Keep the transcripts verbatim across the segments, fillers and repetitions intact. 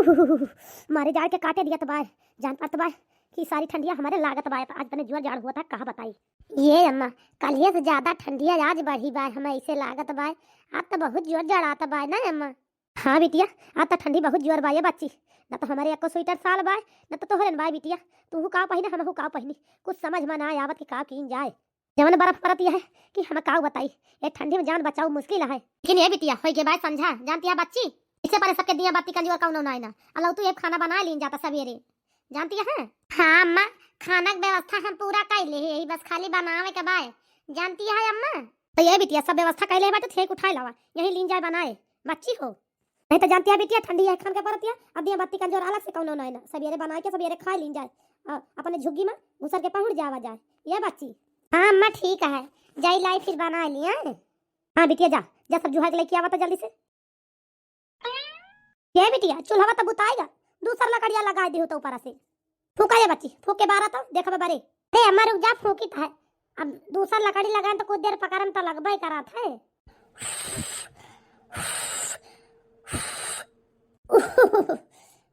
मारे जाड़ के काटे दिया त बाय, जान परत बाय कि सारी ठंडिया हमरे लागत बाय, त आज तने जुअर जाड़ हुआ था, कहा बताई। ये अम्मा, कलिया से ज्यादा ठंडिया आज बढ़ी बाय, हमें ऐसे लागत बाय, आज त बहुत जुअर जाड़ आता बाय ना अम्मा। हाँ बिटिया, आज त ठंडी बहुत जुअर बाय बच्ची, न त हमरे एको स्वेटर साल बाय, न त तोहरे बाय बिटिया, तू का पहिने, हम का पहिनी, कुछ समझ में ना आवत कि का कीन जाए। जवन बर्फ परत यह है कि हम काऊ बताई, ए ठंडी में जान बचाऊ मुश्किल है। लेकिन ए बिटिया, होई गे बाय संझा, जानती है बच्ची, इसे परे सबके दिया बाती कंजूर कौनो ना है ना। अलाउ तू ये खाना बना लीन जाता सवेरे, जानती है। हाँ अम्मा, खाना के व्यवस्था हम पूरा कर ले है, यही बस खाली बनावे के बाय, जानती है अम्मा। तो ये बिटिया सब व्यवस्था कर ले बाटू, थे उठाए लावा, यही लीन जाए बनाए, बच्ची हो। नहीं तो जानती है बिटिया, ठंडी है खान के परत है, अब दिया बाती कंजूर अलग से कौनो ना है ना, सवेरे बनाए के सवेरे खा लीन जाए, आ, अपने झुग्गी में घुसर के पहुँच जावा जाए। ये बच्ची। हाँ अम्मा ठीक है, जाई लाई फिर बना लिया। हाँ बिटिया जा, जा सब जुहा के लेके आवा तो जल्दी से। ये बिटिया चूल्हा तो बुताएगा, दूसर लकड़िया लगा दी हो तो ऊपर से। फूका ये बच्ची, फूक के बारा तो देखबे बरे। अरे अम्मा रुक जा, फूकी तो है। अब दूसर लकड़ी लगाए तो कुछ देर पकड़न तो लगबे करात है।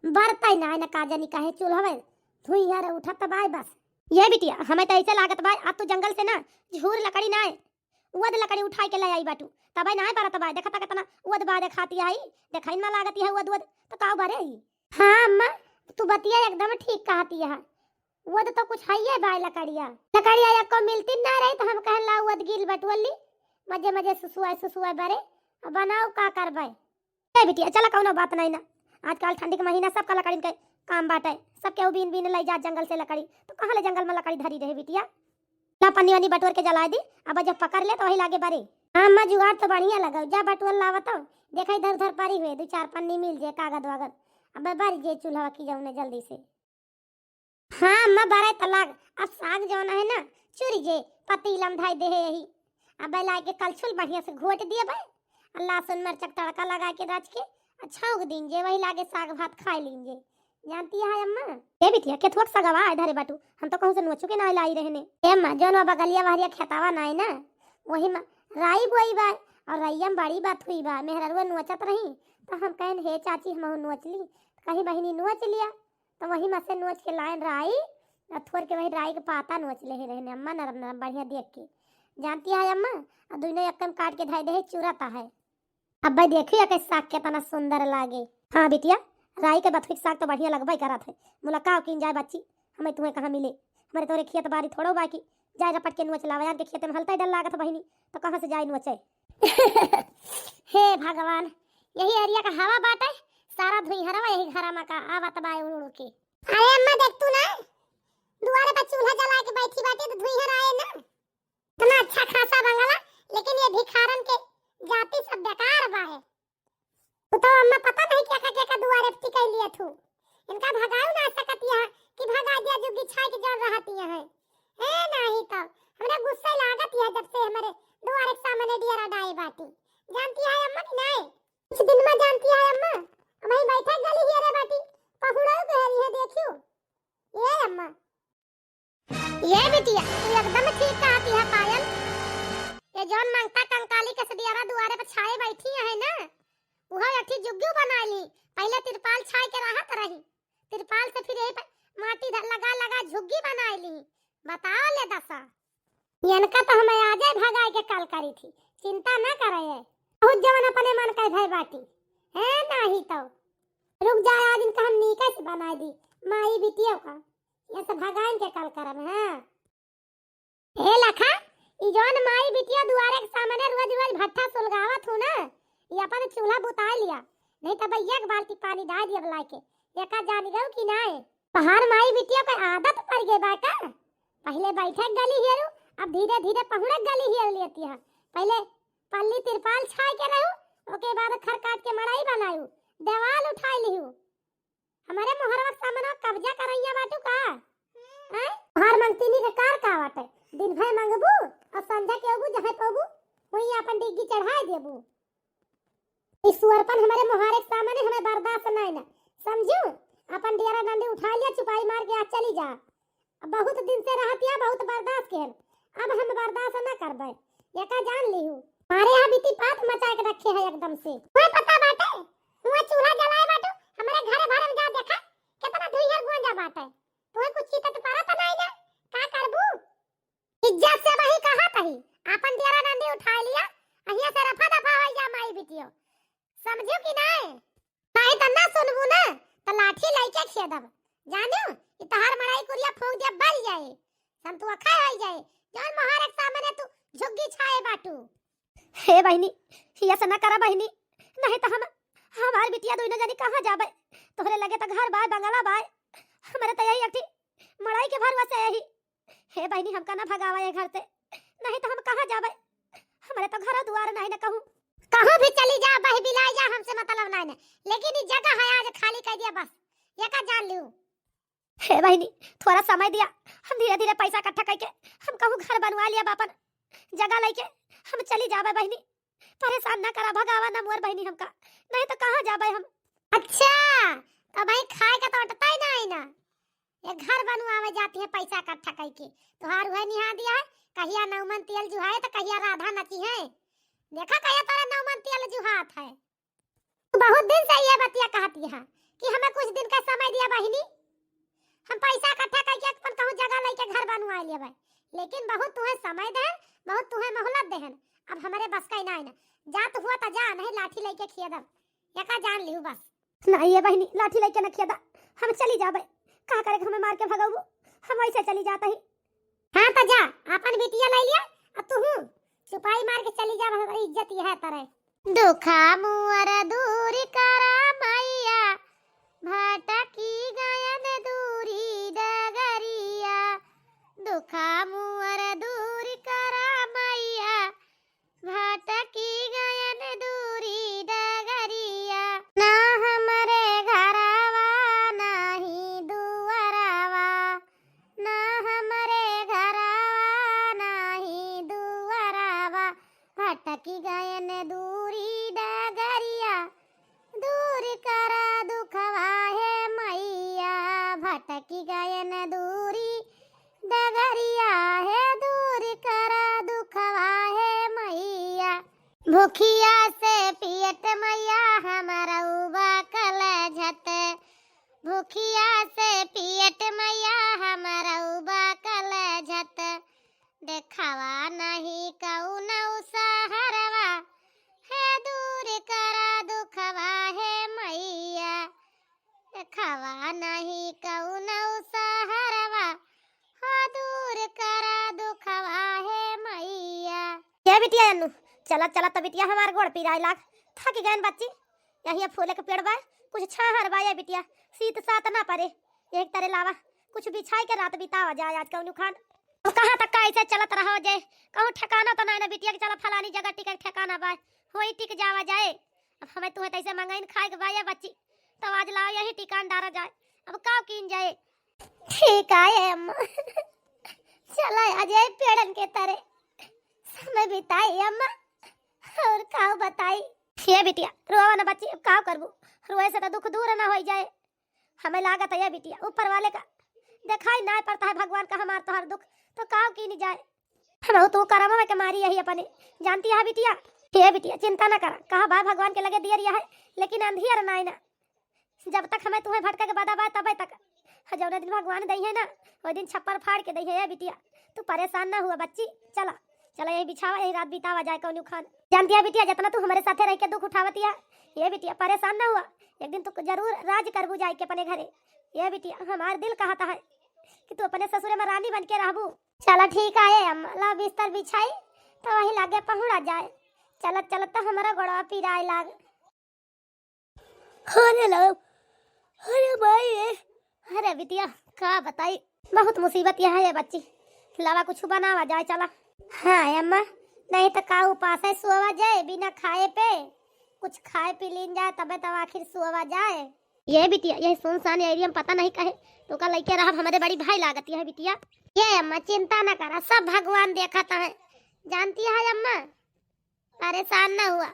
बरतै ना, ना का जानी काहे चूल्हा में धुइयाँ रे उठत बाय बस। ये बिटिया, हमें तो ऐसे लागत बाय, अब तू जंगल से ना झूर लकड़ी ना है, उवद लकड़ी उठाई के ले आई बाटू, तबे ना बरत बाय। देखता कितना उवद बा देखाती है, देखाई ना लागती है उवद, उवद तो का बरे ही। हाँ अम्मा, तू बतिया एकदम ठीक कहती है, उवद तो कुछ है ये बाय लकड़िया, लकड़िया एको मिलती ना रही तो हम कहन ला उवद गिल बटुअली, मजे मजे सुसुआए सुसुआए बरे, अब बनाओ का करबे। ए बिटिया, चला कौनो बात नहीं ना, आजकल ठंडी के महीना सबका लकड़ी के काम बाटे, सब केहू बीन बीन लई जात जंगल से लकड़ी, तो कहाँ ले जंगल में लकड़ी धरी रहे बिटिया। ला पन्नी वन्नी बटोर के जलाए दी, अब जब पकड़ ले तो वही लागे बरे। हाँ अम्मा, जुगाड़ तो बढ़िया लगाओ, जा बटुअल लावत हो, देखा इधर उधर परी हुए, दो चार पन्नी मिल जाए, कागद वागद, अब बर जे चूल्हा की जाऊँ जल्दी से। हाँ अम्मा, बरे त लाग, अब साग जौन है ना, चुरी जे पतीला में धई दे है यही, अब लाके कलछुल बढ़िया से घोट दिए भाई, और लहसुन मिर्चा के तड़का लगा के रच के, और छौंक दीन जे, वही लागे साग भात खाए लीन जे, जानती है अम्मा। ए बिटिया, केथुआ के सगवा है धरे बाटू, हम तो कहूँ से नोचू के ना लाई रहने। ए अम्मा, जौन वो बगलिया बहरिया खेतावा ना है ना, वही में राई बोई बा, और रैया में बड़ी बात हुई बा, मेहररुआ नोचत रही, तो हम कहन हे चाची हमहू नोच ली, कहीं बहिनी नोच लिया, तो वही में से नोच के लाइन राई, और थोड़ के वही राई के पाता नोच ले रहने अम्मा, नरम नरम बढ़िया देख के, जानती है अम्मा, और दुनो एक कम काट के धई दे है, चुरता है। अब भाई देखियो के साग कितना सुंदर लागे। हाँ बिटिया, राई के बथुई के साग तो बढ़िया लगबे करत है। मुलाकात कीन जाए बच्ची, हमें तुम्हें कहाँ मिले, हमारे तोरे खेत बारी थोड़ो बाकी, जाए रपट के नोच लावा, यार के खेत में हलता ही डर लागत बहिनी, तो कहाँ से जाए नोचे। हे भगवान, यही एरिया का हवा बाटे, सारा धुइहरवा यही घरा में का आवत बा उड़ उड़ के। अरे अम्मा देख तू ना, दुआरे पर चूल्हा जला के बैठी बाटे तो धुइहर आए ना। इतना अच्छा खासा बंगला, लेकिन ये भिखारन के जाति सब बेकार बा है। तू तो अम्मा पता नहीं क्या का, क्या का दुआरे पे टिकाई लिया थू। इनका भगाऊ ना सकत यहाँ कि भगा दिया जुग्गी छाई के जल रहती यहाँ। ए नहीं तो हमरा गुस्सा लागत है जब से हमारे दुआरे के सामने डियर अडाए बाटी। जानती है अम्मा कि नहीं? कुछ दिन में जानती है अम्मा, हम ही बैठे गली हियरे बाटी, पहुड़ाऊ के हरी है देखियो। ये अम्मा। ये बिटिया, तू एकदम ठीक कहती है पायल। ये जौन मंगता कंकाली के सदियारा दुआरे पर छाए बैठी है ना, उहो एक ठे जुग्गी बनाए ली। पहले तिरपाल छाए के रहत रही, तिरपाल से फिर यही पे माटी ध-, लगा लगा झुग्गी बनाए ली। बताओ ले दसा। इनका तो हमें आजे भगाए के कल करी थी, चिंता ना करे। बहुत जवन अपने मन के भय बाटी है, नाही तो रुक जाए, आज इनका हम नीके से बनाए दी माई बिटियों का। ये सब भगाइन के काल करम है। हे लखा, ई जौन माई बिटिया दुआरे के सामने रोज रोज भट्ठा सुलगावत हूँ ना, ये अपन चूल्हा बुता लिया, नहीं तो भैया एक बाल्टी पानी डाल दिया बुला के। ये का जान गऊ कि नाय? तोहार माई बिटिया के आदत पड़ गई बा का? पहले बैठे गली हेरू, अब धीरे धीरे पहुड़े गली हेर लेती है। पहले पल्ली तिरपाल छाए के रहू, ओके बाद खर काट के मड़ई बनायू, देवाल उठाई लिहू। हमारे मोहरवा के सामने कब्जा करैया बाटू का? हैं? तोहार मंगतिनी के कार का बाटे? दिन भर मंगबू और संझा के अबू जहाँ पबू वहीं अपन डिग्गी चढ़ाए देबू। ई सुअरपन हमारे मोहारे के सामने हमें बर्दाश्त नहीं ना, समझू? अपन डेरा डंडी उठा लिया, चुपाई मार के आ चली जा। अब बहुत दिन से रहतिया, बहुत बर्दाश्त के हन, अब हम बर्दाश्त ना करबे, ये का जान लीहू। हमारे यहाँ बीती पात मचा के रखे है एकदम से। वह पता बाटे, वह चूल्हा जलाए बाटू, हमारे घरे भरे लाठी लइके खेदब। जानिउ, ई तोहार मड़ई कुरिया फूंक दिया बल जाए, संतुआ खाए होई जाए, जौन मोहार के सामने तू झुग्गी छाए बाटू। हे बहिनी, ये ऐसा ना करा बहिनी, नहीं तो हम, हमार बिटिया दुइनो जनी कहाँ जाबे? तोहरे लगे तो घर बाय, बंगला बाय, हमरे तो यही एक ठी मड़ई के भरुआ से यही। हे बहिनी, हमका ना भगावा ये घर से, नहीं तो हम कहाँ जाबे? हमरे तो घर दुआर नहीं ना कहूँ। कहूँ भी चली जा, बही बिलाई जा, हमसे मतलब नहीं ना, लेकिन ई जगह है आज खाली कर दिया बस, ये का जान लियो। हे बहिनी, थोड़ा समय दिया, हम धीरे धीरे पैसा इकट्ठा करके हम कहूँ घर बनवा लिया, अपन जगह लेके हम चली जाबे बहिनी। परेशान ना करा, भगावा ना मोर बहिनी हमका, नहीं तो कहाँ जाबे हम। अच्छा, तो भाई खाए का तो अटता ही ना है ना, ये घर बनवावे जाती है पैसा इकट्ठा करके, तोहार वह निहा दिया है, कहिया नौमन तेल जुहाए तो कहिया राधा नची है, देखा कहिया तोरा नौमन तेल जुहात है। बहुत दिन से ये बतिया कहती है कि हमें कुछ दिन का समय दिया बहिनी, हम पैसा इकट्ठा करके अपन कहूँ जगह लेके घर बनवा लेबे, लेकिन बहुत तुहे समय देहन, बहुत तुहे मोहलत देहन, अब हमरे बस का ही ना है ना, जात हुआ तो जा, नहीं लाठी लेके खेदब, ये का जान लिहू बस। नहीं ये बहिनी, लाठी लेके न खेदा, हम चली जाबे, का करे हमें मार के भगबू, हम वैसे चली जात ही। हाँ तो जा, अपन बिटिया ले लिया, अब तू हूँ चुपाई मार के चली जा, हमारी इज्जत यह तरह। दुखा मुअर दूर करा मैया, भटकी गयन दूरी डगरिया। दुखा मुअर दूर करा मैया, भटकी गयन दूरी डगरिया। ना हमरे घरवा, ना ही दुअरवा, ना हमरे घरवा, ना ही दुअरवा, भटकी गयन दूरी डगरिया। दूर करा दुखवा हे मैया, भटकी गयन दूरी डगरिया हे, दूर करा दुखवा हे मैया। भूखिया से पियत मैया हमरउबा कलझत, भूखिया से पियत मैया हमरउबा कलझत। देखावा नहीं कउनउ सहरवा, हे दूर करा दुखवा हे मैया। देखावा नहीं कउनउ सहरवा, हो दूर करा दुखवा हे मैया। ए बिटिया अन्नू, चलत चलत तो बिटिया हमार गोड़ पिराए लाग, थक गयन बच्ची। यही फूले के पेड़ बा, कुछ छाहर बा ए बिटिया, सीत सात ना परे, एक तरे लावा, कुछ बिछाई के रात बितावा जाए आज कउनो खान। अब कहाँ तक का ऐसे चलत रहो जे, कहूँ ठिकाना तो नहीं ना बिटिया के चला फलानी जगह टिके के ठिकाना बा, वही टिक जावा जाए। अब हमें तुहे तैसे मंगाइन खाए के बा ए बच्ची, तो आज लाओ यही टिकान डारा जाए, अब का कीन जाए। ठीक है अम्मा, चला आज यही पेड़न के तरे समय बिताई अम्मा, और का बताई। ए बिटिया, रोवा ना बच्ची, अब का करबू, रोए से तो दुख दूर ना होई जाए। हमें लागत है ए बिटिया, ऊपर वाले का देखाई ना पड़ता है भगवान का हमार तोहार दुख, तो का कीन जाए। हम तो करम में के मारी यही अपने, जानती है बिटिया। ए बिटिया, चिंता ना करा, कहा बा भगवान के लगे दिया रिया है, लेकिन अंधियर ना है ना। जब तक हमें तुहे भटके के बदा बा तबे तक, जौने दिन भगवान दई है ना, वही दिन छप्पर फाड़ के दई है ए बिटिया। तू परेशान ना हुआ बच्ची, चला, चला यही बिछावा, यही रात बितावा जाए कौनो खान। जानती है बिटिया, जितना तू हमारे साथे रह के दुख उठावती है, ए बिटिया परेशान ना हुआ, एक दिन तू जरूर राज करबू जाए के अपने घरे। ए बिटिया, हमार दिल कहता है कि तू अपने ससुरे में रानी बन के रहबू। चला ठीक है अम्मा, ला बिस्तर बिछाई, तो वही लागे पहुड़ा जाए। चलत चलत तो हमारा गोड़वा पिराए लाग। अरे लो, अरे माई रे। अरे बिटिया, का बताई, बहुत मुसीबत यहाँ है बच्ची। लावा कुछ बनावा जाए चला। हाँ अम्मा, नहीं तो का उपास है सोवा जाए बिना खाए पे, कुछ खाए पी लीन जाए तबे तब आखिर सोवा जाए। ए बिटिया, यही सुनसान एरिया में पता नहीं कहे तो का लइके रहब, हमारे बड़ी भाई लागत है बिटिया। ए अम्मा, चिंता ना करा, सब भगवान देखत है, जानती है अम्मा। परेशान ना हुआ,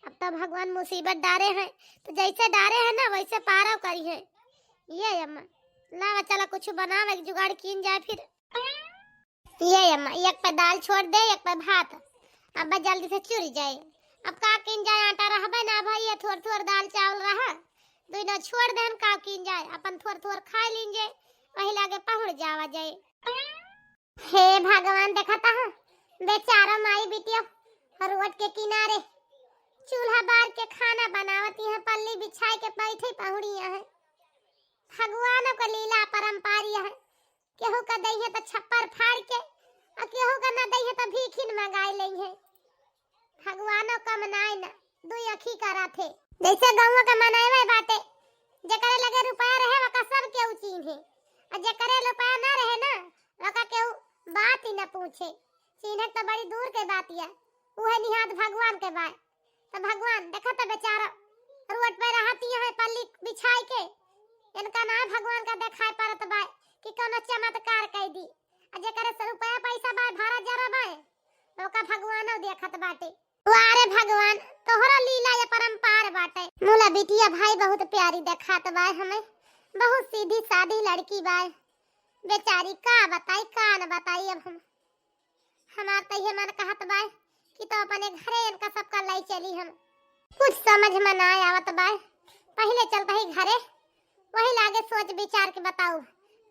अब तो भगवान मुसीबत डारे हैं, तो जैसे डारे हैं ना वैसे पारो करी है। ए अम्मा, लावा चला कुछ बनावे के जुगाड़ कीन जाए फिर। ए अम्मा, एक पे दाल छोड़ दे, एक पे भात, अब जल्दी से चुर जाए। अब का कीन जाए, आटा रहबे ना भाई, ये थोड़ थोड़ दाल चावल रहा, दुइनो छोड़ देन, का कीन जाए, अपन थोड़ थोड़ खाए लीन जाए, वही लागे पहुड़ जावा जाए। हे भगवान, देखता है बेचारा माई बिटिया रोड के किनारे चूल्हा बार के खाना बनावती है, पल्ली बिछाई के बैठे पहुड़िया है। भगवानों का लीला अपरंपार है, केहू का दइहे त छप्पर फाड़ के, अउर केहू का ना दइहे त भीखिन मंगाई लइहे। भगवानो कम नाय ना, दुई अखी करत हे। जइसे गउँवा के मनइवे बाटे, जेकरे लगे रुपया रहे, ओका सब केहू चीन्हे, अउर जेकरे रुपया ना रहे ना, ओका केहू बात ही ना पूछे। चीन्हे त बड़ी दूर के बात या, उहे निहाद भगवान के बाय। त भगवान, देखा त बेचारा रोड पे रहती है पल्ली बिछाई के, इनका ना भगवान का देखाई पड़त बाय कि कउनो चमत्कार कइ दी। अउर जेकरे से रुपया पैसा बाय, भरा जरा बाय, ओका भगवानो देखत बाटे। वाह रे भगवान, तोहरो लीला ये परंपार बाटे। मुला बिटिया भाई बहुत प्यारी देखात बाय हमें, बहुत सीधी सादी लड़की बाय। बेचारी का बताई, का न बताई अब हम। हमार त इहे मन कहत बाय कि तो अपने घरे इनका सबका लई चली हम। कुछ समझ में ना आवत बाय। पहिले चलत ही घरे, वही लागे सोच विचार के बताऊ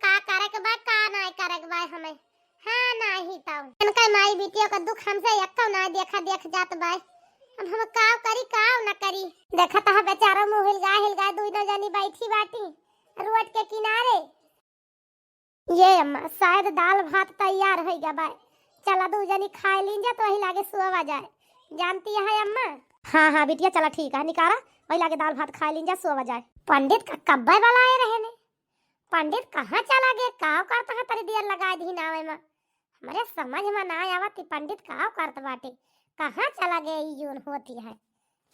का करे के बाय, का ना करे के बाय हमें। हाँ, नाही तउ इनका माई बिटिया का दुख हमसे एक्को ना देखा देख जात बाय। अब हम काव करी, काव न करी। देखत ह बेचारो मुँह हिलगा हिलगा दुइनो जनी बैठी बाटी रोड के किनारे। ये अम्मा, शायद दाल भात तैयार होइ गया बाय। चला दू जनी खाए लीन जा तो वही लागे सोवा जाए। जानती है अम्मा? हाँ, हाँ बिटिया, चला ठीक है, निकारा, वही लागे दाल भात खाए लीन जा, सोवा जाए। पंडित का कब्बे बुलाए रहे ने, पंडित कहाँ चला गए, काव करत है, तरी देर लगाए दीन आवे में। हमरे समझ में ना आवत कि पंडित काव करत बाटे, कहाँ चला गए, ई जौन होती है।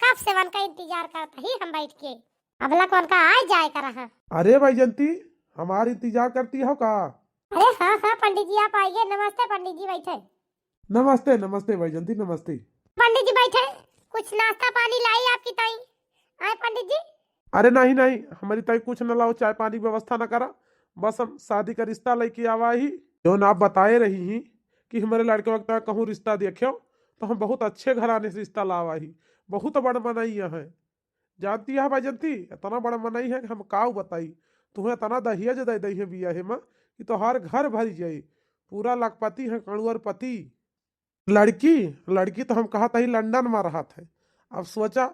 कब से उनका इंतजार करत ही हम बैठ के, अबला कौन का आए जाए का रहा। अरे बैजंती, हमार इंतजार करती हो का? अरे हाँ, हाँ पंडित जी, आप आइए। नमस्ते पंडित जी, बैठे। नमस्ते, नमस्ते बैजंती, नमस्ते। पंडित जी बैठे, कुछ नाश्ता पानी लाई आपकी ताई। आए पंडित जी। अरे नहीं, नहीं, हमरी ताई कुछ न लाओ, चाय पानी की व्यवस्था न करा। बस हम शादी का रिश्ता लइके आवा ही। जौन आप बताए रही ही कि हमरे लड़के वक्त कहूँ रिश्ता देख्यो, तो हम बहुत अच्छे घराने से रिश्ता लावा ही। बहुत बड़ मनई है। जानती है बैजंती, इतना बड़ मनई है कि हम काऊ बताई। तुहें इतना दहेज दे दई है बियाहे में कि तोहार घर भरी जाई। पूरा लखपति है, करोड़पति। लड़की, लड़की तो हम कहत ही लंदन में रहत है। अब सोचा,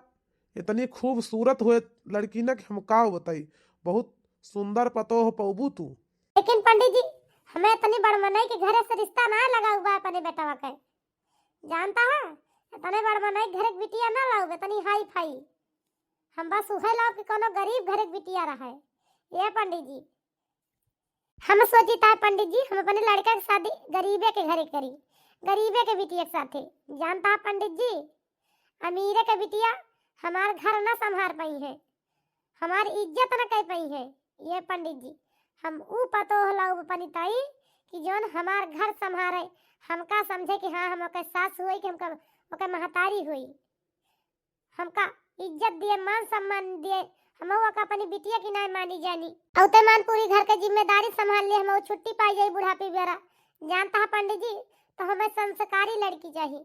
इतनी खूबसूरत हुए लड़की ना कि हम काऊ बताई, बहुत सुंदर पतोह पौबू तू। लेकिन पंडित जी, हमें इतनी बड़ मनई के घरे से रिश्ता ना लगाऊ बा अपने बेटवा के। जानता है, इतने बड़ मनई के घरे के बिटिया ना लाऊ, इतनी हाई फाई। हम बस उहे लाऊ कि कोनो गरीब घरे के बिटिया रहे। ये पंडित जी, हम सोचित है पंडित जी, हम अपने लड़का के शादी गरीबे के घरे करी, गरीबे के बिटिया के साथे। जानता है पंडित जी, अमीरे के बिटिया हमार घर ना संभार पाई है, हमार इज्जत ना कर पाई है। ये पंडित जी, हम ऊ पतोह लाऊ अपनी ताई कि जौन हमार घर संभारे, हमका समझे कि हाँ, हम ओके सास हुई कि हमका ओके महतारी हुई। हमका इज्जत दिए, मान सम्मान दिए, हम ओका अपनी बिटिया की नाय मानी जानी। औते मान पूरी घर के जिम्मेदारी संभाल लिए, हम छुट्टी पाई जाई बुढ़ापी बेरा। जानता है पंडित जी, तो हमें संस्कारी लड़की चाहिए,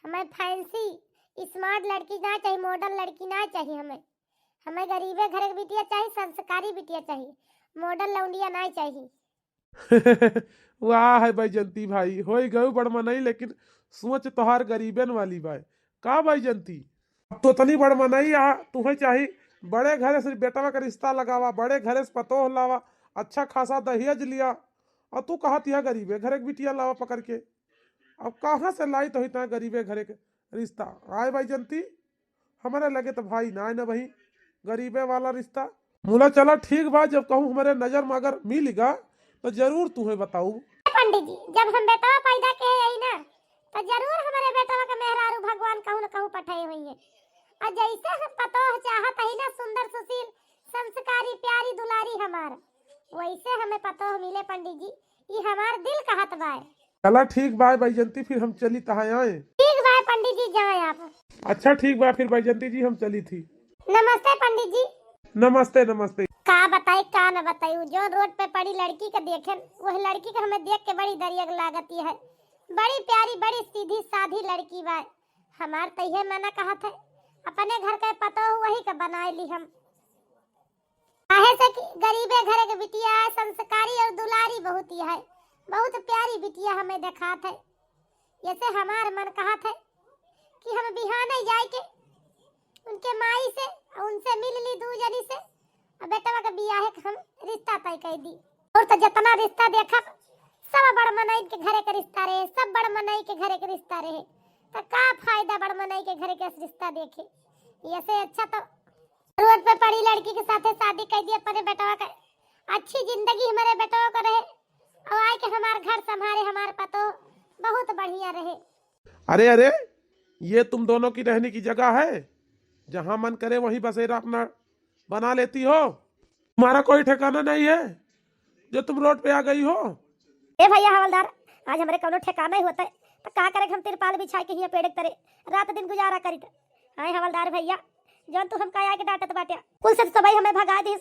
हमें फैंसी स्मार्ट लड़की ना चाहिए, मॉडर्न लड़की ना चाहिए हमें। हमें गरीबे घर के बिटिया चाहिए, संस्कारी बिटिया चाहिए, मॉडर्न लौंडिया ना चाहिए। वाह है बैजंती भाई, होई गऊ बड़ मनई, लेकिन सोच तोहार गरीबन वाली बाय। का बैजंती, अब तो तनी बड़ मनई आ, तुहे चाही बड़े घरे से बेटवा का रिश्ता लगावा, बड़े घरे से पतोह लावा, अच्छा खासा दहेज लिया, और तू कहत यह गरीबे घरे के बिटिया लावा पकड़ के। अब कहाँ से लाई तो इतना गरीबे घरे के रिश्ता? आए बैजंती, हमरे लगे तो भाई ना है ना बहिन, गरीबे वाला रिश्ता। मुला चला ठीक बा, जब कहूँ हमरे नजर में अगर मिलिगा तो जरूर तुहे बताऊ। पंडित जी, जब हम बेटवा पैदा के है ना, तो जरूर हमरे बेटवा के मेहरारू भगवान कहूँ न कहूँ पठाए हुई है। और जैसे हम पतोह चाहत है ना, सुंदर सुशील संस्कारी प्यारी दुलारी हमार, वैसे हमें पतोह मिले पंडित जी, ई हमार दिल कहत बाय। चला ठीक बाय बैजंती, फिर हम चली तहाँ आए। ठीक बाय पंडित जी, जाए आप। अच्छा ठीक बाय, फिर बैजंती जी हम चली थी। नमस्ते पंडित जी। नमस्ते, नमस्ते। का बताई, का न बताई, उ जो रोड पे पड़ी लड़की के देखेन, वह लड़की के हमें देख के बड़ी दरियक लागती है। बड़ी प्यारी, बड़ी सीधी साधी लड़की बाय। हमार तो इहे मना कहत है, अपने घर के पतोह वही के बनाए ली हम। काहे से कि गरीबे घरे के बिटिया है, संस्कारी और दुलारी बहुत ही है, बहुत प्यारी बिटिया हमें देखात है। जैसे हमार मन कहत है कि हम बिहाने जाए के उनके माई से, उनसे मिल ली दू जनी से, बेटवा के बियाहे के हम रिश्ता तय कइ दी। और तो जितना रिश्ता देखब, सब बड़ मनई के घरे के रिश्ता रहे, सब बड़ मनई के घरे के रिश्ता रहे। तो का फायदा बड़ मनई के घरे के रिश्ता देखे? ऐसे अच्छा तो रोड पे पड़ी लड़की के साथे शादी कइ दी अपने बेटवा के। अच्छी जिंदगी हमरे बेटवा के रहे, और आए के हमार घर संभारे, हमार पतो बहुत बढ़िया रहे। अरे, अरे, ये तुम दोनों की रहने की जगह है? जहाँ मन करे वहीं बसेरा अपना बना लेती हो। तुम्हारा कोई ठिकाना नहीं है जो तुम रोड पे आ गई हो। ए भइया हवलदार, आज हमरे कउनो ठिकाना ही होता है, तो का करे हम तिरपाल बिछाए के हियाँ पेड़े के तरे रात दिन गुजारा करित। आए हवलदार भइया, जौन तू हमका आए के डांटत बाट्या, कुल से तो सबई हमें भगा दिस।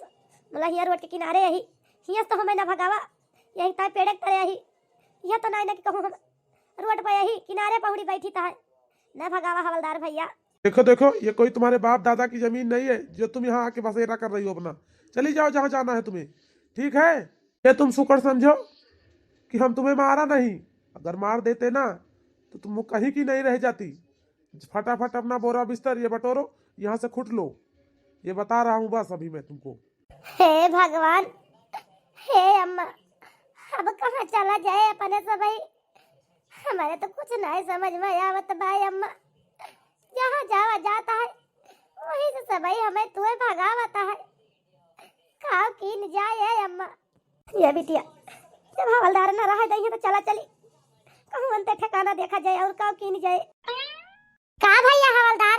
बोला हियाँ रोड के किनारे यही, हियाँ से तो हमें ना भगावा, यही ताई पेड़े के तरे यही, यह तो नाई ना कि कहूँ हम रोड पे यही किनारे पहुड़ी बैठी ताई, ना भगावा हवलदार भइया। देखो, देखो, ये कोई तुम्हारे बाप दादा की जमीन नहीं है जो तुम यहाँ आके बसेरा कर रही हो अपना। चली जाओ जहाँ जाना है तुम्हें, ठीक है? ये तुम शुक्र समझो कि हम तुम्हें मारा नहीं, अगर मार देते ना तो तुम कहीं की नहीं रह जाती। फटाफट अपना बोरा बिस्तर ये बटोरो, यहाँ से खुट लो, ये बता रहा हूँ बस अभी मैं तुमको। हे भगवान, हे अम्मा, अब कहाँ चला जाए अपने सबई? हमारे तो कुछ नहीं समझ में आवत बा अम्मा। जहाँ जावा जाता है, वहीं से सबई हमें तुए भगावता है। काव कीन जाए ए अम्मा? ये बिटिया, जब हवलदार न रह जाइए तो चला चली, कहूँ अंते ठिकाना देखा जाए और काव कीन जाए। का भइया हवलदार,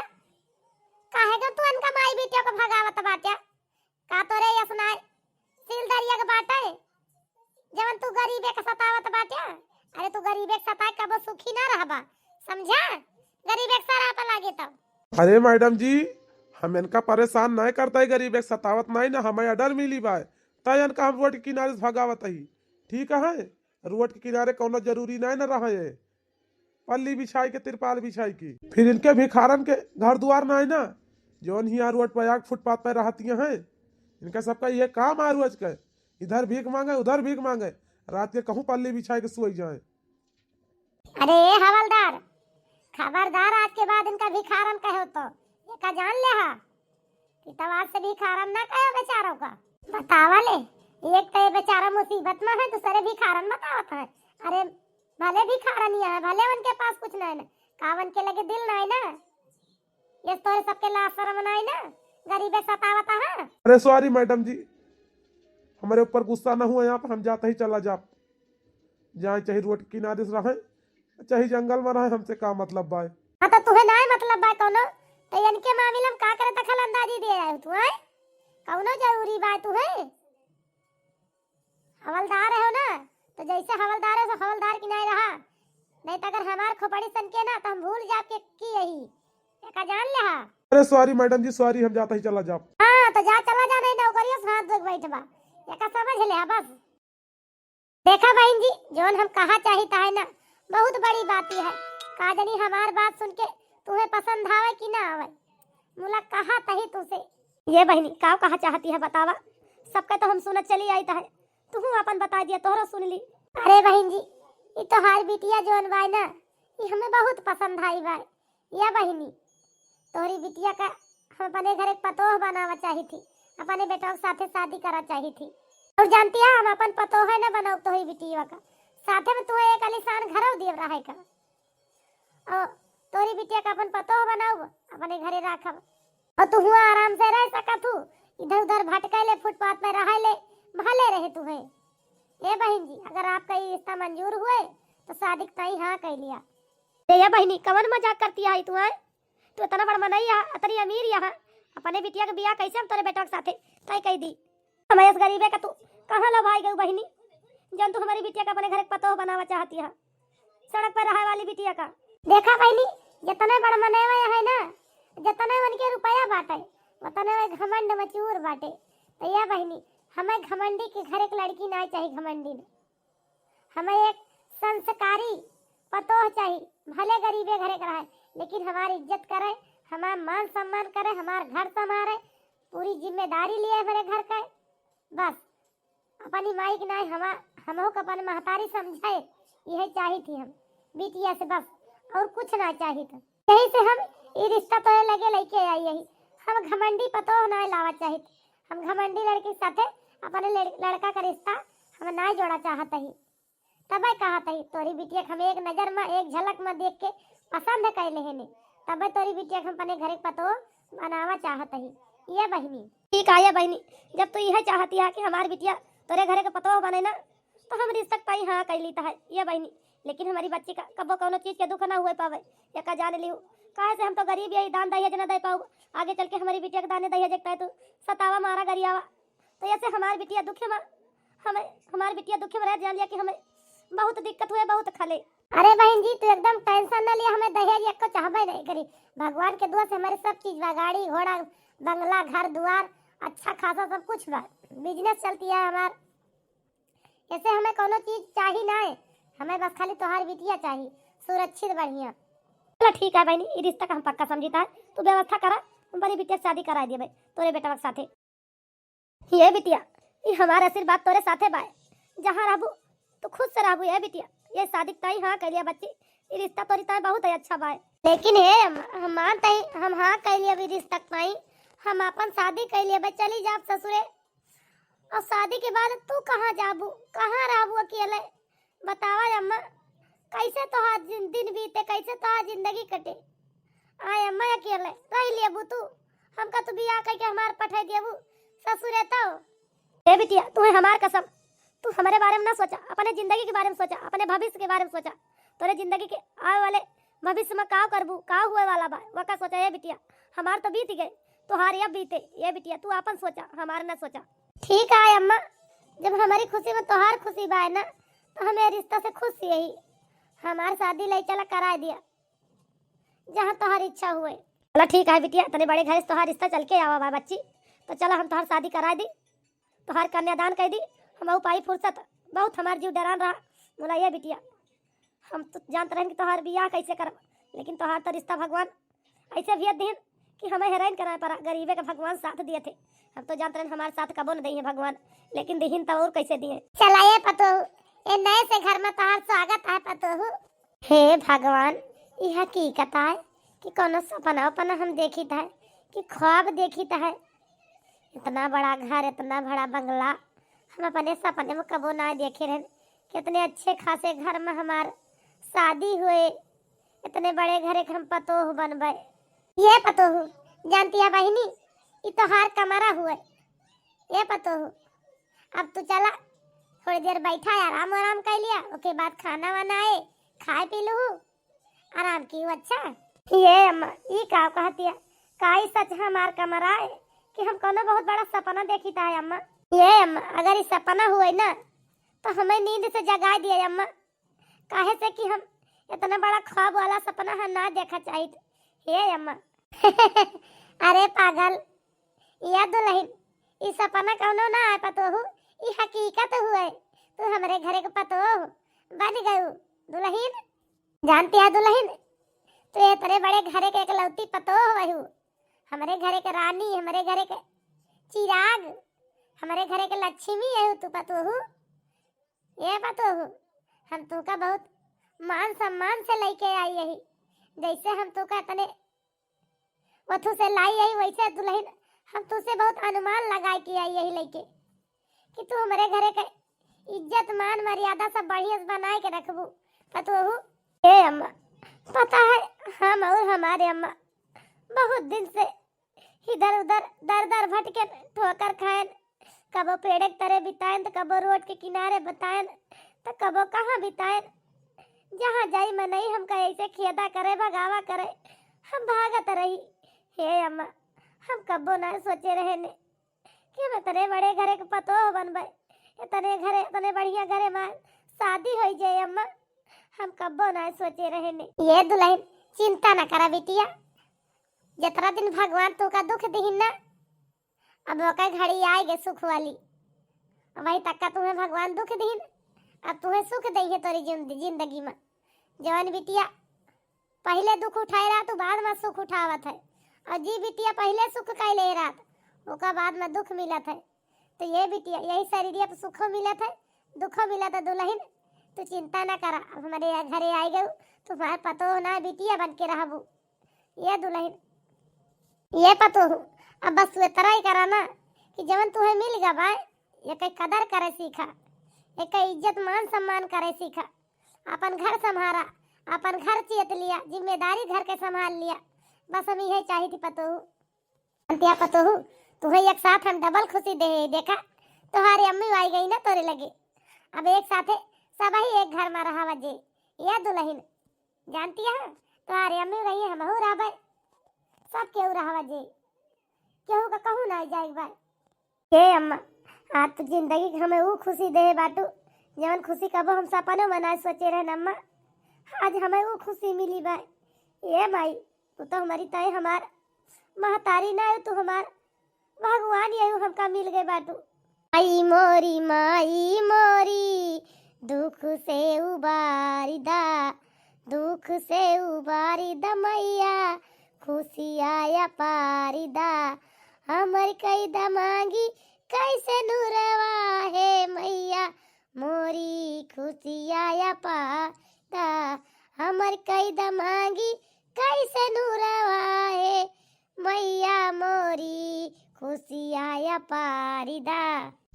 काहे का तू इनका माई बिटिया को भगावत बाट्या? का तोरे यस नाय सील दरिया के बाटे, जवन तू गरीबे के सतावत बाट्या? अरे तू गरीबे के सताए कबो सुखी ना रहबा, समझा? गरीबे के सराप लागे तब। अरे मैडम जी, हम इनका परेशान नहीं करता है, गरीबे के सतावत नहीं ना, हमें order मिली बा, तय इनका हम रोड के किनारे से भगावत ही। ठीक है, रोड के किनारे कौनो जरूरी नहीं ना रहे है। पल्ली बिछाई के, तिरपाल बिछाई के। फिर इनके भिखारन के घर दुआर ना है ना, जौन हियाँ रोड पर आके फुटपाथ पे रहती हैं। इनका सबका ये काम आ रोज का, इधर भीख मांगे, उधर भीख मांगे, रात के कहूँ पल्ली बिछाई के सोई जाए। अरे ए हवलदार, खबरदार आज के बाद इनका भिखारन कहो तो, ये का जान ले हा? कि तब आज से भिखारन ना कहो बेचारों का। बतावा ले, एक तो ये बेचारा मुसीबत में है, दूसरे भिखारन बतावत है। अरे भले भिखारन ही है, भले उनके पास कुछ नहीं ना, का उनके लगे दिल नहीं ना? ये तोरे सबके लाज शरम नहीं ना, गरीबे सतावत है। अरे sorry मैडम जी, हमारे ऊपर गुस्सा ना हुआ, यहाँ पर हम जाते ही चला जाब, जाए चाहे रोड किनारे से रहे, चाहे जंगल में रहे, हमसे का मतलब बाय। हाँ तो तुहे नाय मतलब बाय कौनो, तो इनके मामले में का करे दखल अंदाजी दे आए तू, हैं? कौनो जरूरी बाय तुहे? हवलदार हो ना, तो जैसे हवलदार हो, सो हवलदार की नाय रहा, नहीं तो अगर हमार खोपड़ी सन के ना, तो हम भूल जाब के की यही, एका जान ले हा। अरे sorry मैडम जी, sorry, हम जाता ही चला जाब। हाँ, तो जा, चला जा, नहीं नौकरियों से हाथ धो के बैठबा, एका समझ ले हा बस। देखा बहिन जी, जौन हम कहा चाहित है ना, बहुत बड़ी बात ही है। का जनी हमार बात सुन के तुम्हें पसंद आवे कि ना आवे, मुला कहा तही तुसे। ये बहिनी, का कहा चाहती है बतावा? सबके तो हम सुनत चली आइत है, तुहू अपन बता दिया, तोहरो सुन ली। अरे बहिन जी, ई तोहार बिटिया जौन बाय ना, ई हमें बहुत पसंद आई बाय। या बहिनी, तोहरी बिटिया का हम अपने घर एक पतोह बनावा चाही थी, अपने बेटवा के साथे शादी करा चाही थी। और जानती है, हम अपन पतोह है ना बनाऊ तोहरी बिटिया का, साथे में तुम्हें एक आलीशान घरो दिए रहे का। और तोहरी बिटिया का अपन पतोह बनाऊ, अपने घरे राखब। और तू हुआ आराम से रह सकत हूँ, इधर उधर भटके ले, फुटपाथ पे रहे ले, भले रहे तू है। ए बहिन जी, अगर आपका ये रिश्ता मंजूर हुए तो शादी के ताई हाँ कह लिया। ए, ए बहिनी, कवन मजाक करती है तू, हैं? तू इतना बड़ मनई है, इतनी अमीर यहाँ, अपने बिटिया के बियाह कैसे हम तोरे बेटवा के साथे तय कह दी? हमें इस गरीबे का तू कहाँ लो भाई गऊ बहिनी, जौन तू हमारी बिटिया का अपने घर के पतोह बनावा चाहती है, सड़क पर रहे वाली बिटिया का। देखा बहिनी, जितने बड़ मनई है ना, जितने उनके रुपया बाटे, उतने वे घमंड में चूर बाटे। तो या बहिनी, हमें घमंडी के घर एक लड़की ना चाहिए, घमंडी में हमें एक संस्कारी पतोह चाही, भले गरीबे घरे के रहे, लेकिन हमार इज्जत करे, हमार मान सम्मान करे, हमार घर संभारे, पूरी जिम्मेदारी लिए हमारे घर के। बस अपनी माई के नाई हमा-, हमहू के अपन महतारी समझे, यही चाही थी हम बिटिया से, बस और कुछ ना चाही थी। यही से हम ई रिश्ता तोरे लगे लेके आई यही। हम घमंडी पतोह ना लावा चाहित, हम घमंडी लड़की साथे अपने लड़-, लड़का का रिश्ता हम ना जोड़ा चाहत ही। तबे कहत ही, तोरी बिटिया के हम एक नजर में, एक झलक में देख के पसंद कर लेहे ने। तबे तोरी बिटिया के हम अपने घरे के पतोह बनावा चाहत ही। ये बहिनी। ठीक है, ये बहिनी, जब तू यह चाहती है कि हमार बिटिया तोरे घरे के पतोह बने ना, तो हम रिश्ता के ताई हाँ कर लीता है, ये बहिनी। लेकिन हमारी बच्ची का कबो कौनो चीज के दुख ना हुए पावे, ये का जान लिहू। काहे से हम तो गरीब यही, दान दहेज ना दे पाऊ। आगे चल के हमारी बिटिया के दाने दहेज एक ताई तू सतावा, मारा, गरियावा। तो ऐसे हमार बिटिया दुखे में, हमें, हमार बिटिया दुखे में रह, जान लिया कि हमें बहुत दिक्कत हुए, बहुत खले। अरे बहन जी, तू एकदम tension न लिया, हमें दहेज एको चाहबे नहीं करी। भगवान के दुआ से हमारे सब चीज बा, गाड़ी घोड़ा, बंगला, घर दुआर, अच्छा खासा सब कुछ बा, business चलती है हमार। ऐसे हमें कोनो चीज चाही ना है, हमें बस खाली तोहार बिटिया चाही, सुरक्षित बढ़िया। चलो ठीक है बहनी, ई रिश्ता का हम पक्का समझीता है, तू व्यवस्था करा, हम बड़ी बिटिया के शादी कराए दिए भाई तोरे बेटवा के साथे। ये बिटिया, ई हमार आशीर्वाद तोरे साथे बाय, जहाँ रहबू तू खुश से रहबू। ये बिटिया, ये शादी के ताई हाँ कह लिया बच्ची, ई रिश्ता तोरी ताई बहुत ही अच्छा बाय। लेकिन हे अम्मा, हम मानते ही, हम हाँ कह लिया अभी रिश्ता के ताई, हम अपन शादी कह लिया भाई, चली जाब ससुरे। और शादी के बाद तू कहाँ जाबू, कहाँ रहबू अकेले? बतावा अम्मा, कैसे तोहार जिन-, दिन बीते, कैसे तोहार जिंदगी कटे? आय अम्मा, अकेले रह लेबू तू? हमका तू बियाह करके हमार पठाई देबू ससुरे तो? ए बिटिया, तू है हमार कसम, तू हमारे बारे में ना सोचा, अपने जिंदगी के बारे में सोचा, अपने भविष्य के बारे में सोचा। तोरे जिंदगी के आवे वाले भविष्य में का करबू, का हुए वाला बा, वका सोचा। ए बिटिया, हमार तो बीत गए, तोहार अब बीते। ए बिटिया, तू आपन सोचा, हमार ना सोचा। ठीक है अम्मा, जब हमारी खुशी में तोहार खुशी बा ना, तो हमें रिश्ता से खुश यही। हमार शादी ले चला कराए दिया, जहाँ तोहार इच्छा हुए। चला ठीक है बिटिया, तने बड़े घर से तोहार रिश्ता चल के आवा बा बच्ची, तो चला हम तोहार शादी कराए दी, तोहार कन्यादान कर दी। हम पाई फुर्सत, बहुत हमार जीव डरान रहा। बोला ये बिटिया, हम तो जानत रहन कि तोहार बियाह कैसे करब, लेकिन तोहार तो रिश्ता भगवान ऐसे भी दिन कि हमें हेराइन कराए पड़ा, गरीबे का भगवान साथ दिए थे। हम तो जानत रहन हमारे साथ कबो न दिए भगवान, लेकिन दिहिन तो और कैसे दिए। चला ये पतोहू, ये नए से घर में तोहार स्वागत है पतोहू। हे भगवान, ये हकीकत है कि कोनो सपना उपना हम देखित है कि ख्वाब देखित है। इतना बड़ा घर, इतना बड़ा बंगला, हम अपने सपने में कबो ना देखे रहन। कितने अच्छे खासे घर में हमार शादी हुए, इतने बड़े घरे के हम पतोह बनबे। ये पतोहू, जानती है बहिनी, ई तोहार कमरा हुए। ये पतोहू, अब तू चला, थोड़ी देर बैठा, आराम आराम कर लिया, ओके बाद खाना वाना आए, खाए पी लूहू, आराम की। अच्छा, ये अम्मा, ई का कहतिया? का ई सच हमार कमरा है कि हम कोनो बहुत बड़ा सपना देखित है अम्मा? ये अम्मा, अगर ई सपना हुए ना, तो हमें नींद से जगाए दिए अम्मा, काहे से कि हम इतना बड़ा ख्वाब वाला सपना हम ना देखा चाहित। हे अम्मा। अरे पागल, या दुल्हन, ई सपना कौनो ना है पतोहू, ई हकीकत हुए। तू हमरे घरे के पतोह बन गयू दुल्हन। जानती है दुल्हन, तू इतने बड़े घरे के एकलौती पतोह वहू, हमरे घरे के रानी, हमरे घरे के चिराग, हमरे घरे के लक्ष्मी है तू पतोहू। ये पतोहू, हम तुका बहुत मान सम्मान से लेके आई यही, जैसे हम तुका इतने वथु से लाई यही, वैसे दुल्हन हम तुसे बहुत अनुमान लगाए के आई यही लेके कि तू हमरे घरे के इज्जत मान मर्यादा सब बढ़िया से बनाए के रखबू पतोहू। ए अम्मा, पता है हम और हमारे अम्मा बहुत दिन से इधर उधर दर दर भटके, ठोकर खाएन, कबो पेड़े के तरे बिताएन, तो कबो रोड के किनारे बिताएन, तो कबो कहाँ बिताएन। जहाँ जाई मनई हमका ऐसे खेदा करे, भगावा करे, हम भागत रही। हे अम्मा, हम कबो ना सोचे रहे ने कि हम इतने बड़े घरे के पतोह बनबे, इतने घरे, इतने बढ़िया घरे में शादी हो जाए अम्मा, हम कबो ना सोचे रहे ने। ये दुल्हन, चिंता ना करा बिटिया, जितना दिन भगवान तुका दुख दिहिन ना, अब ओकर घड़ी आए गे सुख वाली। अब वही तक का तुम्हें भगवान दुख दिहिन, अब तुम्हें सुख दे है तोरी जिंद-, जिंदगी में। जवन बिटिया पहले दुख उठाए रहा, तू बाद में सुख उठावत है, और जी बिटिया पहले सुख कैले रहा, ओका बाद में दुख मिलत है। तो ये बिटिया, यही शरीरिया पर सुखो मिलत है, दुखो मिलत है दुल्हन। तू चिंता ना करा, अब हमारे यहाँ घरे आए गए, तुम्हारे पतोह ना बिटिया बन के रहबू। ये दुल्हन, ये पतोह, अब बस तू इतना ही करा ना कि जवन तुहे मिल गा बा, एके कदर करे सीखा, एके इज्जत मान सम्मान करे सीखा। अपन घर संभारा, अपन घर चियत लिया, जिम्मेदारी घर के संभाल लिया। बस हम इहे चाही थी पतोहू। अंतिया पतोहू, तुहे एक साथ हम डबल खुशी दे, देखा तोहारे अम्मी आई गई ना तोरे लगे। अब एक साथे सबही एक घर मा रहावा जे। ये दुलहिन, जानती है, तोहारे अम्मी रही, हमहू रहबे, सब केहू रहावा जे, केहू का कहूँ ना जाए बा। ए अम्मा, आज तो जिंदगी के हमें ऊ खुशी दे बाटू, जवन खुशी कबो हम सपनों मा ना सोचे रहन अम्मा। आज हमें ऊ खुशी मिली बा। ए माई, तू तो हमारी तय हमार महतारी ना है, तू हमार भगवान यही हमका मिल गए बाटू। आई मोरी, माई मोरी, दुख से उबारी दा, दुख से उबारी दा मैया, खुशिया या पारी दा। हमर कई दा मांगी कैसे नूरवा है मैया, मोरी खुशिया या पारी दा। हमर कई दा मांगी कैसे नूरवा है मैया, मोरी खुशिया या पारी दा।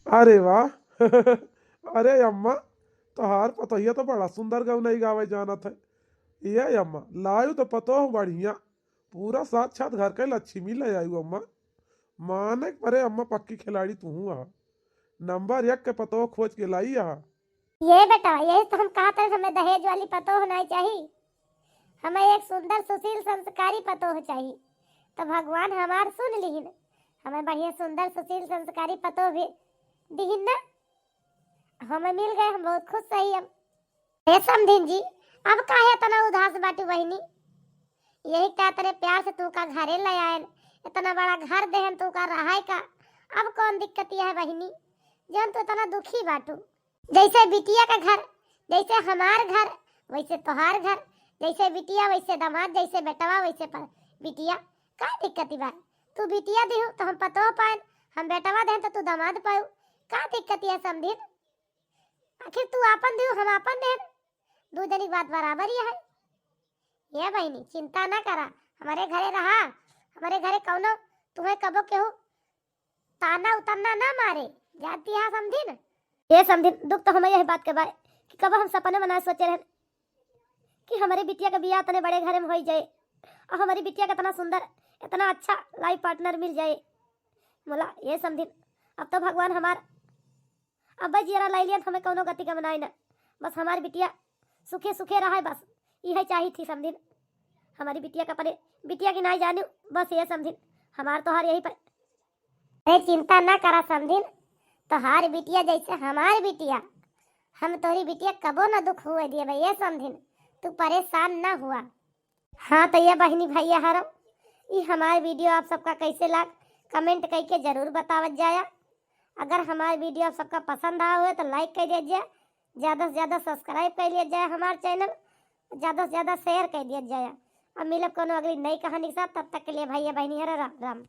अरे वाह। अरे अम्मा, तोहार पतोहिया तो बड़ा सुंदर गवनई गावे जानत है। ये अम्मा, लायू तो पतोह बढ़िया, पूरा साक्षात घर के लक्ष्मी ले आयु अम्मा। माने के परे अम्मा, पक्की खिलाड़ी तू हूँ आ। नंबर एक के पतोह खोज के लाई आ। ये बेटा, यही तो हम कहत है, हमें दहेज वाली पतोह नहीं चाही, हमें एक सुंदर सुशील संस्कारी पतोह चाही। तो भगवान हमार सुन लिहिन, हमें बढ़िया सुंदर सुशील संस्कारी पतोह भी दिहिन ना। हमें मिल गए, हम बहुत खुश सही हम। हे समधिन जी, अब काहे इतना उदास बाटू बहिनी? यही का तेरे प्यार से तू का घरे ले आयन, इतना बड़ा घर देहन तू का रहाय का, अब कौन दिक्कत यह है बहिनी, जौन तू इतना दुखी बाटू? जैसे बिटिया का घर, जैसे हमार घर, वैसे तोहार घर, जैसे बिटिया वैसे दामाद, जैसे बेटवा वैसे प-, बिटिया, का दिक्कत बा? तू बिटिया दिहू तो हम पतोह पायन, हम बेटवा देहन तो तू दामाद पायू, का दिक्कत है समधिन? आखिर तू आपन दिहू, हम आपन देहन, दू जनी के बात बराबर ही है। ये बहिनी, चिंता ना करा, हमारे घरे रहा, हमारे घरे कौनो तुम्हें कबो केहू ताना उताना ना मारे, जानती है समधिन? ये समधिन, दुख तो हमें यही बात के बा कि कबो हम सपने मा ना सोचे रहन कि हमारे बिटिया के बियाह इतने बड़े घरे मा होई जाए और हमारी बिटिया के इतना सुंदर, इतना अच्छा life partner मिल जाए। मोला ये समधिन, अब तो भगवान हमार अब्बे जियरा लाई लियन, हमें कौनो गति का मनाई ना, बस हमार बिटिया सुखे सुखे रहे, बस यही चाही थी समधिन। हमारी बिटिया का परे बिटिया की नाई जानू, बस ये समधिन, हमार तोहार यही पर। अरे चिंता ना करा समधिन, तोहार बिटिया जैसे हमार बिटिया, हम तोहरी बिटिया कबो ना दुख हुए दिए बा ये समधिन, तू परेशान ना हुआ। हाँ तो ये बहिनी भैया हरम, ई हमार video आप सबका कैसे लाग, comment करके जरूर बतावत जाया। अगर हमार video आप सबका पसंद आवा हुए तो like कर दिया जाए, ज़्यादा से ज़्यादा subscribe कर लिया जाए हमार channel, ज़्यादा से ज़्यादा share कर दिया जाए। अब मिलब कोनो अगली नई कहानी के साथ, तब तक के लिए भैया बहिनी हर राम राम।